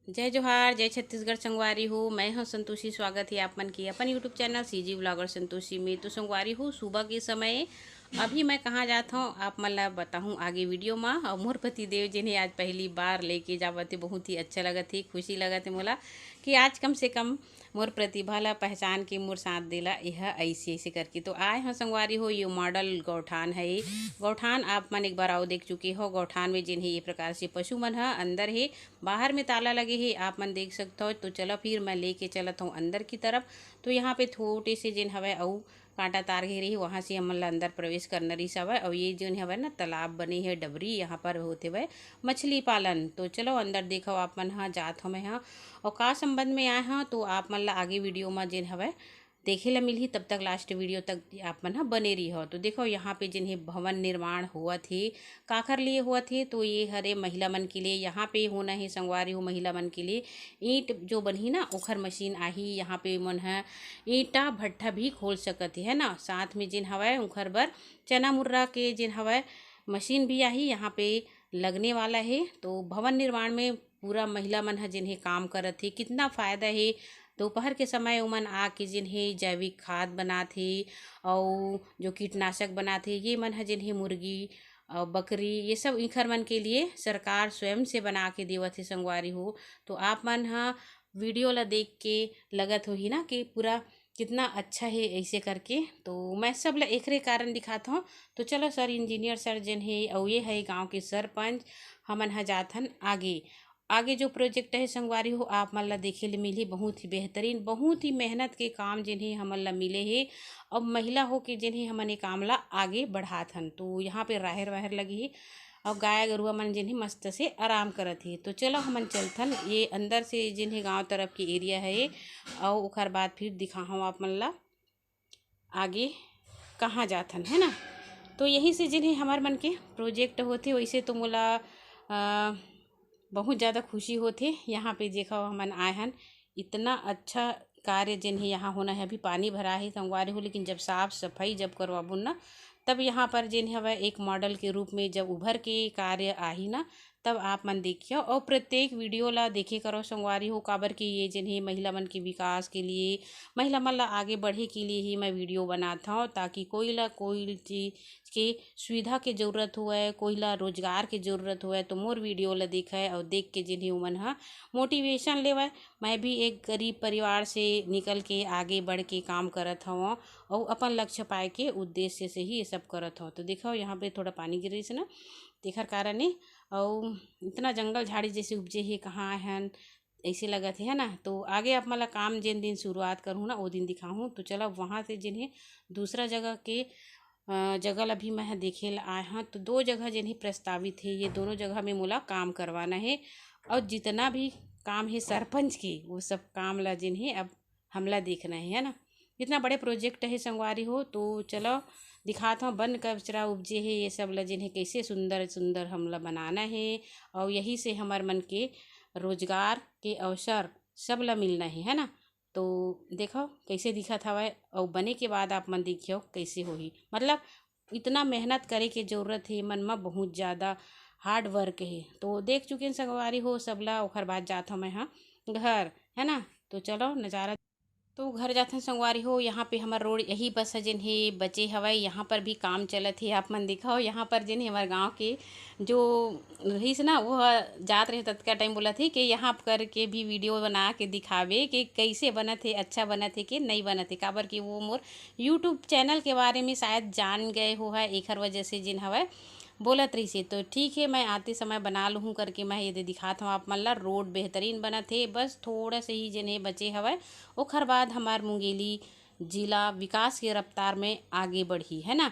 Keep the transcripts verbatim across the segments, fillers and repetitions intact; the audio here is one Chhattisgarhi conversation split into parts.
जय जोहार, जय छत्तीसगढ़ संगवारी हो। मैं हूं संतोषी, स्वागत है आप मन के अपन YouTube channel CG blogger Santoshi में। तो संगवारी हो, सुबह के समय अभी मैं कहाँ जात हूँ, आप मन ला बताहूँ आगे वीडियो में। और मोर पति देव जिन्हें आज पहली बार लेके जावत है, बहुत ही अच्छा लगत है, खुशी लगत है मोला कि आज कम से कम मोर प्रतिभा ला पहचान के मोर साथ देला, यह ऐसे ऐसे करके। तो आए हो संगवारी हो, ये मॉडल गौठान है। गौठान आप मन एक बार आओ देख चुके हो। गौठान में जिन है ये प्रकार से पशु मन ह अंदर है, बाहर में ताला लगे है, आप मन देख सकते हो। तो चलो फिर मैं लेके चलत हूँ अंदर की तरफ। तो यहाँ पे छोटे से जिन हवय अउ कांटा तार घेरे ही, वहाँ से हमन ला अंदर प्रवेश करना रहिस हवय। अउ ये जोन हवय ना, तालाब बने हे, डबरी, यहाँ पर होत हवय मछली पालन। तो चलो अंदर देखो, आप मन ह जात हो, मैं ह। अउ का संबंध में आए ह, तो आप मन ला आगे वीडियो म जेन हवय देखे ला मिलही, तब तक लास्ट वीडियो तक आप मन ह बने रहिहो। तो देखो, यहाँ पे जेन हे भवन निर्माण होवत हे, काखर लिए होवत हे, तो ये हरे महिला मन के लिए, यहाँ पे होना है संगवारी हो, महिला मन के लिए ईंट जो बनही ना, ओखर मशीन आही। यहाँ पे मन ह ईंटा भट्ठा भी खोल सकत हे, है ना। साथ में जेन हवय ओखर बर चना मुर्रा के जेन हवय मशीन भी आही, यहाँ पे लगने वाला है। तो भवन निर्माण में पूरा महिला मन ह जेन हे काम करत हे, कितना फायदा हे। दोपहर के समय ओमन आके जेन हे जैविक खाद बनात हे, अउ जो कीटनाशक बनात हे, ये मन ह जेन हे मुर्गी अउ बकरी, ये सब इंखर मन के लिए सरकार स्वयं से बना के देवत हे संगवारी हो। तो आप मन ह वीडियो ला देख के लगत होही ना कि पूरा कितना अच्छा हे ऐसे करके। तो मैं सब ला एकरे कारण दिखात हूँ। तो चलो सर, इंजीनियर सर जेन हे, अउ ये है गांव के सरपंच, हमन ह जात हन आगे। आगे जो प्रोजेक्ट है संगवारी हो, आप मन ला देखे ले मिलही, बहुत ही बेहतरीन, बहुत ही मेहनत के काम जेन हे हमन ला मिले हे। अब महिला हो के जेन हे हमन ये काम ला आगे बढ़ात हन। तो यहाँ पे राहेर वाहेर लगी हे, अउ गाय गरुआ मन जेन हे मस्त से आराम करत हे। तो चलो हमन चलथन, ये अंदर से जेन हे गांव तरफ के एरिया है ये, अउ ओखर बाद फिर दिखाहूँ आप मन ला आगे कहाँ जाथन, है ना। तो यहीं से जेन हे हमर मन के प्रोजेक्ट होथे। वैसे तो मोला अ, बहुत ज़्यादा खुशी होथे। यहाँ पे देखो हमन आए हन, इतना अच्छा कार्य जेन हे यहाँ होना है। अभी पानी भरा है संगवारी हो, लेकिन जब साफ सफाई जब करवाबो ना, तब यहाँ पर जेन हवय एक मॉडल के रूप में जब उभर के कार्य आही ना, तब आप मन देखियो। और प्रत्येक वीडियो ला देखे करो संगवारी हो, काबर कि ये जेन हे महिला मन के विकास के लिए, महिला मन ला आगे बढ़े के लिए ही मैं वीडियो बनात हूँ, ताकि कोई ला कोई चीज़ के सुविधा के जरूरत होवय, कोई ला रोजगार के जरूरत होवय, तो मोर वीडियो ला देखय और देख के जेन हे उमन ह मोटिवेशन लेवय। मैं भी एक गरीब परिवार से निकल के आगे बढ़ के काम करत हवं और अपन लक्ष्य पाए के उद्देश्य से ही ये सब करत हवं। तो देखो, यहाँ पे थोड़ा पानी गिरिस ना, तेखर कारण ए। और इतना जंगल झाड़ी जैसे उपजे हे, कहाँ हन, ऐसे लगत हे, है ना। तो आगे आप मन ला काम जेन दिन शुरुआत करहूँ ना, वो दिन दिखाहूँ। तो चला, वहाँ से जेन हे दूसरा जगह के अ, जगह ला भी मैं ह देखे ला आए हव। तो दो जगह जेन हे प्रस्तावित हे, ये दोनों जगह में मोला काम करवाना हे। और जितना भी काम हे सरपंच के, वो सब काम ला जेन हे अब हमला देखना हे, है ना। इतना बड़े प्रोजेक्ट हे संगवारी हो। तो चलो दिखात हव, बन कचरा उपजे हे, ये सब ला जेन हे कैसे सुंदर सुंदर हमला बनाना हे। और यही से हमर मन के रोजगार के अवसर सब ला मिलना हे, है ना। तो देखो कैसे दिखत हवय, अउ बने के बाद आप मन देखियो कैसे होही। मतलब इतना मेहनत करे के जरूरत हे, मन म बहुत ज़्यादा हार्ड वर्क हे। तो देख चुके हैं संगवारी हो सबला, ओखर बाद जात हव मैं ह घर, है ना। तो चलो नज़ारा, तो घर जाथन संगवारी हो। यहाँ पे हमर रोड यही बस ह जेन हे बचे हवय, यहाँ पर भी काम चलत हे। आप मन दिखाओ, यहाँ पर जेन हे हमर गाँव के जो रहीस ना, वो ह जात रहे ततका टाइम बोलत हे कि यहाँ करके भी वीडियो बना के दिखावे कि कैसे बनत हे, अच्छा बनत हे कि नहीं बनत हे, काबर कि वो मोर YouTube चैनल के बारे में शायद जान गए हो है, एखर वजह से जेन हवय बोलत रहिसे। तो ठीक है, मैं आते समय बना लूहूँ करके मैं ये दे दिखात हूँ आप मन ला। रोड बेहतरीन बनत हे, बस थोड़ा से ही जेन हे बचे हवय, ओखर बाद हमार मुंगेली जिला विकास के रफ्तार में आगे बढ़ही, है ना।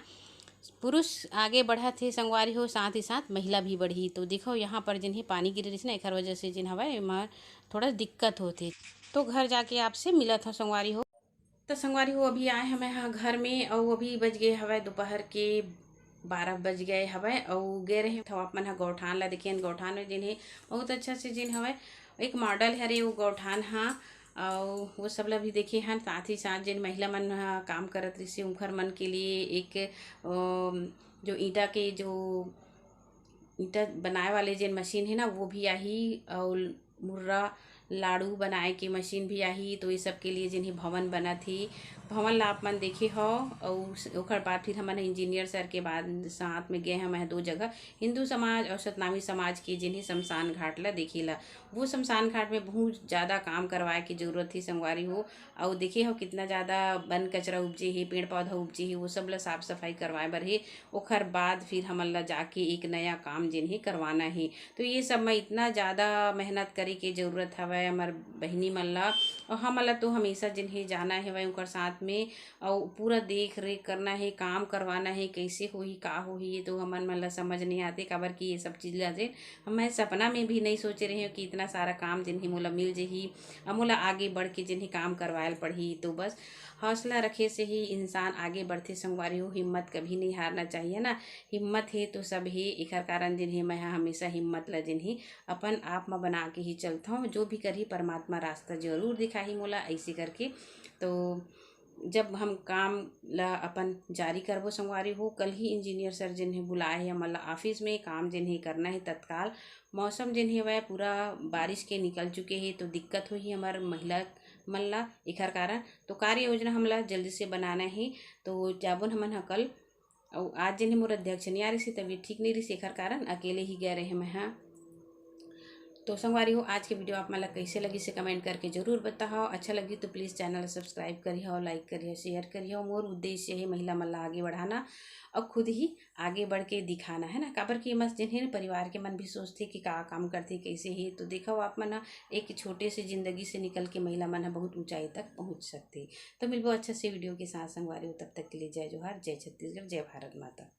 पुरुष आगे बढ़त हे संगवारी हो, साथ ही साथ महिला भी बढ़ही। तो देखो यहाँ पर जेन हे पानी गिरे रहिस ना, एखर वजह से जेन हवय एमा थोड़ा दिक्कत होत हे। तो घर जाके आपसे मिलत हव संगवारी हो। तो संगवारी हो, अभी आए हवय ह घर में, अउ अभी बज गए हवय दोपहर के बारह बज गए हवय, अउ गए रहे थव आप मन ह गौठान ला देखे हन। गौठान में जेन हे बहुत अच्छा से जेन हवय एक मॉडल हरे वो गौठान ह, अउ वो सब ला भी देखे हन। साथ ही साथ जेन महिला मन ह काम करत रहिसे उनखर मन के लिए एक अम, जो ईंटा के जो ईंटा बनाए वाले जेन मशीन हे ना, वो भी आही, अउ मुर्रा लाडू बनाए के मशीन भी आही। तो ये सब के लिए जिन ही भवन बनत ही, भवन ला आप मन देखे हो। और ओकर बाद फिर हमन इंजीनियर सर के बाद साथ में गए हन दो जगह, हिंदू समाज और सतनामी समाज के जिन ही शमशान घाट ला देखे ला। वो शमशान घाट में बहुत ज़्यादा काम करवाए के जरूरत ही संगवारी हो। और देखे हो कितना ज़्यादा बन कचरा उपजे हे, पेड़ पौधा उपजे हे, वो सब ला साफ सफाई करवाए बर हे। ओखर बाद फिर हमन ला जाके एक नया काम जिन ही करवाना हे। तो ये सब में इतना ज़्यादा मेहनत करे के जरूरत हवय हमर बहिनी मन ला। और हमन ला तो हमेशा जिन ही जाना हवय ओकर साथ में, और पूरा देख रेख करना हे, काम करवाना हे, कैसे होही का होही, ये तो हमन मन ला समझ नहीं आते, काबर कि ये सब चीज़ ला जे मैं सपना में भी नहीं सोचे रहे हूँ कि इतना सारा काम जिन ही मोला मिल जही, और मोला आगे बढ़ के जिन ही काम करवायल पड़ही। तो बस हौसला रखे से ही इंसान आगे बढ़थे संगवारी हो, हिम्मत कभी नहीं हारना चाहिए ना। हिम्मत हे तो सब हे, एखर कारण जिन ही मैं ह हमेशा हिम्मत ला जिन ही अपन आप म बना के ही चलथौं। जो भी करही परमात्मा रास्ता जरूर दिखाही मोला, ऐसे करके। तो जब हम काम ला अपन जारी करबो संगवारी हो, कल ही इंजीनियर सर जिन ही बुलाए हे हमन ला ऑफिस में, काम जिन ही करना हे तत्काल। मौसम जिन ही हवय पूरा बारिश के निकल चुके हे, तो दिक्कत होही हमर महिला मन ला एखर कारण। तो कार्य योजना हमला जल्दी से बनाना हे। तो जाबो न हमन ह कल। अउ आज जिन ही मोर अध्यक्ष नहीं आ रही, तबीयत ठीक नहीं रही, एखर कारण अकेले ही गए रहे मैं ह। तो संगवारी हो, आज के वीडियो आप मन ला कैसे लगी से कमेंट करके जरूर बताओ। अच्छा लगी तो प्लीज चैनल सब्सक्राइब करिहो, लाइक करिहो, शेयर करिहो। मोर उद्देश्य है महिला मन ला आगे बढ़ाना और खुद ही आगे बढ़ के दिखाना, है ना। काबर कि मस जिन हे ना परिवार के मन भी सोचथे कि का काम करथे, कैसे हे। तो देखो आप मन ह एक छोटे से जिंदगी से निकल के महिला मन ह बहुत ऊंचाई तक पहुंच सकथे। तो मिलबो अच्छा से वीडियो के साथ संगवारी हो, तब तक के लिए जय जोहार, जय छत्तीसगढ़, जय भारत माता।